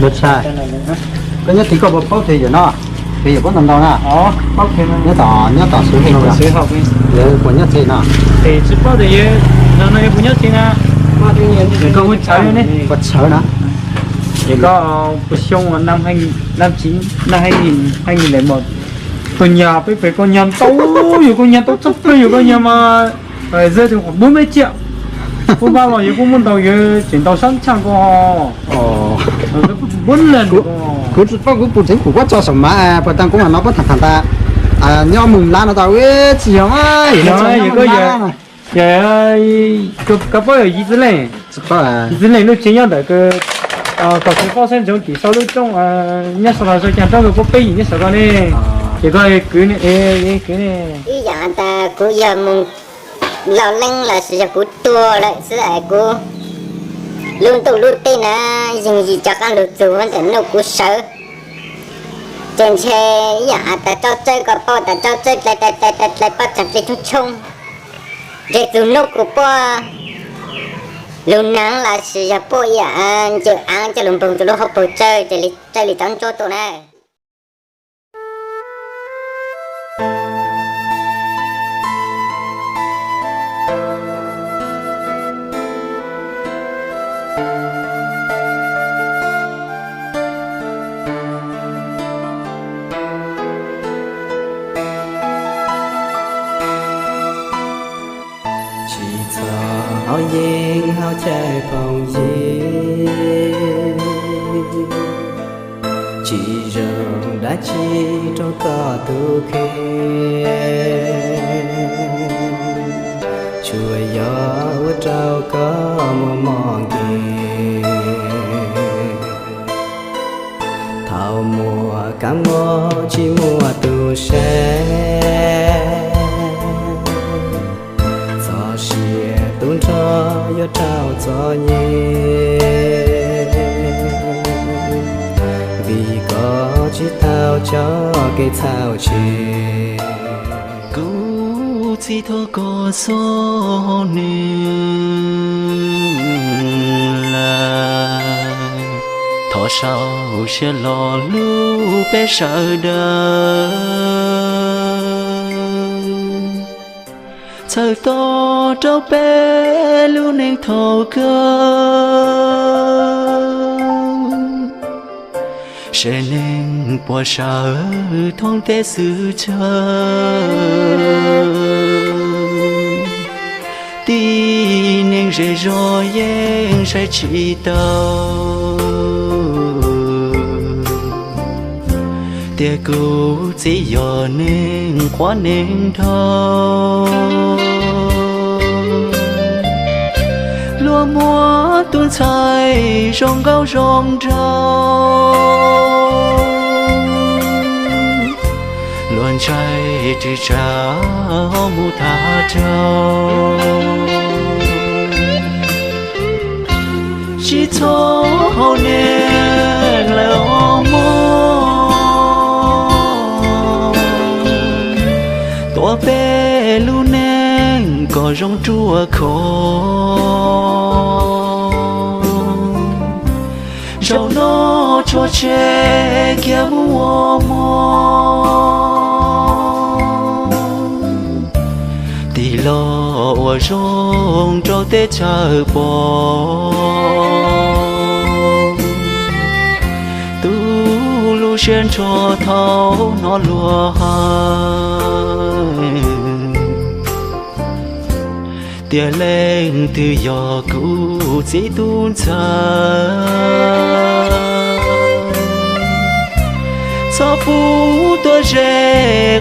Lub tshaj. Koj nyob tsev koj puas paub twg yawm no? Twg yawm puab ntau ntau na? Nyob tom, nyob tom Suav Hawj no. Lawv puas nyob tsev no? Tsis paub tias yawg no puas nyob tsev na. Koj hu tshawv ne? Puas tshawv na? Ces koj puas xyoo, năm hai nghìn, năm chín, năm hai nghìn, hai nghìn lẻ một. Tus nyuag peb pem koj nyuag ntau, yus koj nyuag ntau txog peb yus koj nyuag mas zej tus khoảng bốn mươi triệu. Kuv vaj los yus kuj muaj ntau, yus tseem ntau sab tshaj koj. Bốn lần. Kuv tsis paub, kuv pum tsev kuv kuj tso saum mas puas tag kuv mam no puab tham tham tas nyob mloog lab no tau, tsis yog mas yus koj yog, koj paub yog Yij Txwj Leej, Yij Txwj Leej lub tsev nyob ntawm kws kom txiv foj xeeb ntxoov tim sau lub rooj nyob sau los sau caag roob kws puab peb yim nyob saum ko ne. Ces koj kwv ne, kwv ne. Ib yam tas kuv yog mus laus leeb los sis yog kuv tuag lawm xwb es kuv lub ntuj lub teb na yeej yim cov qaab lug txug ntawm nuj kuv sawv. Ces ntshe ib yam has tas tsob tsawb, koj paub tas tsob tsawb dlai dlai dlai dlai dlai paj tsaag dlej tshoob tshoob, ntshe txug nuj kuv puab lug naav los sis yog puab ib yam ncaws aav coj lug npoog rua lub hauv paug tsawb, tsawb li tsob ntsuab tuaj na. Tsis txhob haus yeeb haus cai phooj ywg, tsis zoo dab tsi rau koj tus kheej, tsuas yog ua rau koj muaj mob nkeeg. Thaum muaj kab mob tsis muaj tus saib, txoj sia tu nrho yuav raug txom nyem, vim koj tsis tau coj kev txhaum tseg. Kuv txhim thov koj txhob nug lawm, thov sau siab lo lub peb sawv daws, txhawb tau rau peb lub neej thaum kawg. Seb neeg puas sawv thoob teb xwb tsav, tib neeg zej zog yeej saib tsis taus, tias kuv txiv yog neeg qhuav neeg dhau, luag muab tus ntxhais zoo nkauj zoo nraug, luag ntshai tsis tsa mus thaj rau. Tsis txhob haus neeg lawm os mog, tuav peb lub neej kom zoo ruaj khov. Zaum no tso tseg kiag mus ua mog, tig los ua zoo rau teb chaws pom. Tu lub siab nrho thaum hnov luag hais tias leej twg yog kuv txiv tub ntxhais, txhob pub tuaj ze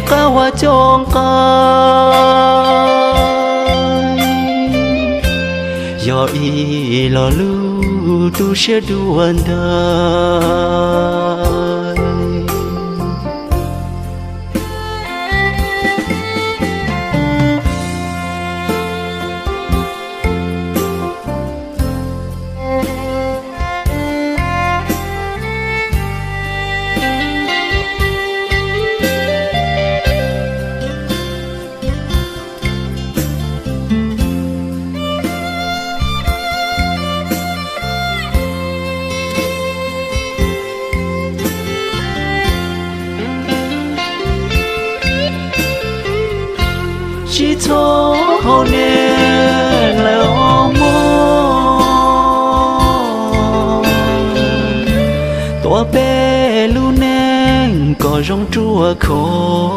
qab ua coj nqa, yog ib lo lus tu siab dua ntais. Peb lub neej kom zoo ruaj khov,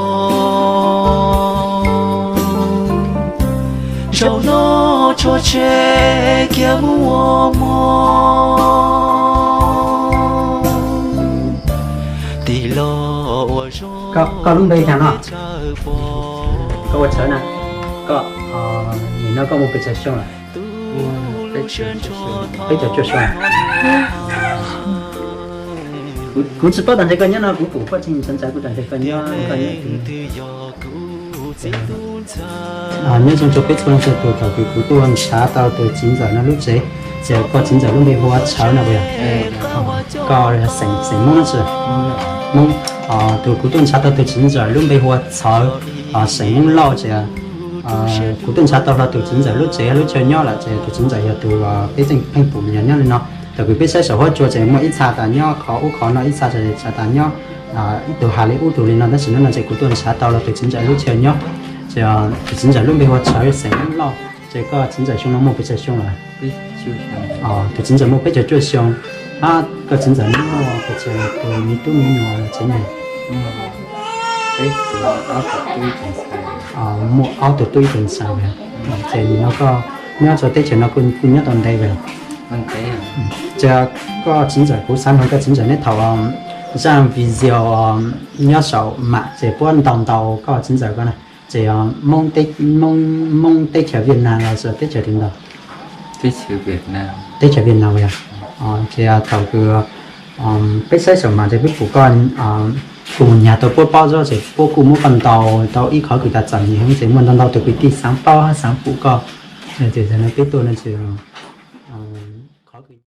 zaum no tshuav tsheb kiag mus ua mov. Tim los ua zoo, koj lub npe cas no? Koj ua tshawv na, koj, nim no koj muaj pes tsawg xyoo lawm? Peb caug cuaj xyoo. Kuv tsis paub tag nrho koj nyob no, kuv pum koj tseem ntxhais ntxawm, kuv tag nrho koj nyob, koj nyob. Nyob zoo rau peb txhua leej txhua tus, thaum kws kuv tuaj ntshav tau tus txiv ntxawm no lub tsev, ces koj txiv ntxawm lub npe hu ua Tshawv no puas yog? Koj xeem, xeem Hmoob tsi? Hmoob. Tus kuv tuaj ntshav tau tus txiv ntxawm lub npe hu ua Tshawv, xeem Hmoob Lauj ces kuv tuaj ntshav tau hlo tus txiv ntxawm lub tsev lub chaw nyob lawm ces tus txiv ntxawm yog tus peb tseem pheej pum yog nyob li no. Thaum kws peb saib saum huab cua ces muaj ib txha tas nyob qhov ub qhov no, ib txha tas nyob ib tug hav li ub tug li no, tab sis hnub no ces kuv tuaj ntshav tau los tus txiv ntxawm lub chaw nyob. Ces tus txiv ntxawm lub npe hu ua Tshawv, xeem Hmoob Lauj. Ces koj txiv ntxawm xyoo no muaj pes tsawg xyoo lawm? Tus txiv ntxawm muaj peb caug cuaj xyoo. Ab, koj txiv ntxawm muaj pes tsawg tus me tub me nyuam tsev neeg? Muaj ob tug tub ib tug ntxhais. Ces nim no koj nyob rau teb chaws no kuj nyob tau ntev lawm. Ces koj txiv ntxawm, kuv xav nug koj txiv ntxawm, neb thaum zaj video nyob saum mam ces puab ntaus ntaus koj txiv ntxawm ko na, ces Hmoob, Hmoob teb chaws Viaj Nam los teb chaws twg ntaus? Teb chaws Viaj Nam yog. Ces thaum kws peb saib saum mam ces peb pum koj kuj mus nyag tau puab paub zog ces puab kuj muab koj ntaus tau ib qhov kws tas txom nyem heev ces muaj ntau ntau tus kwv tij xaav paub xaav pum koj, ces peb tuaj no ces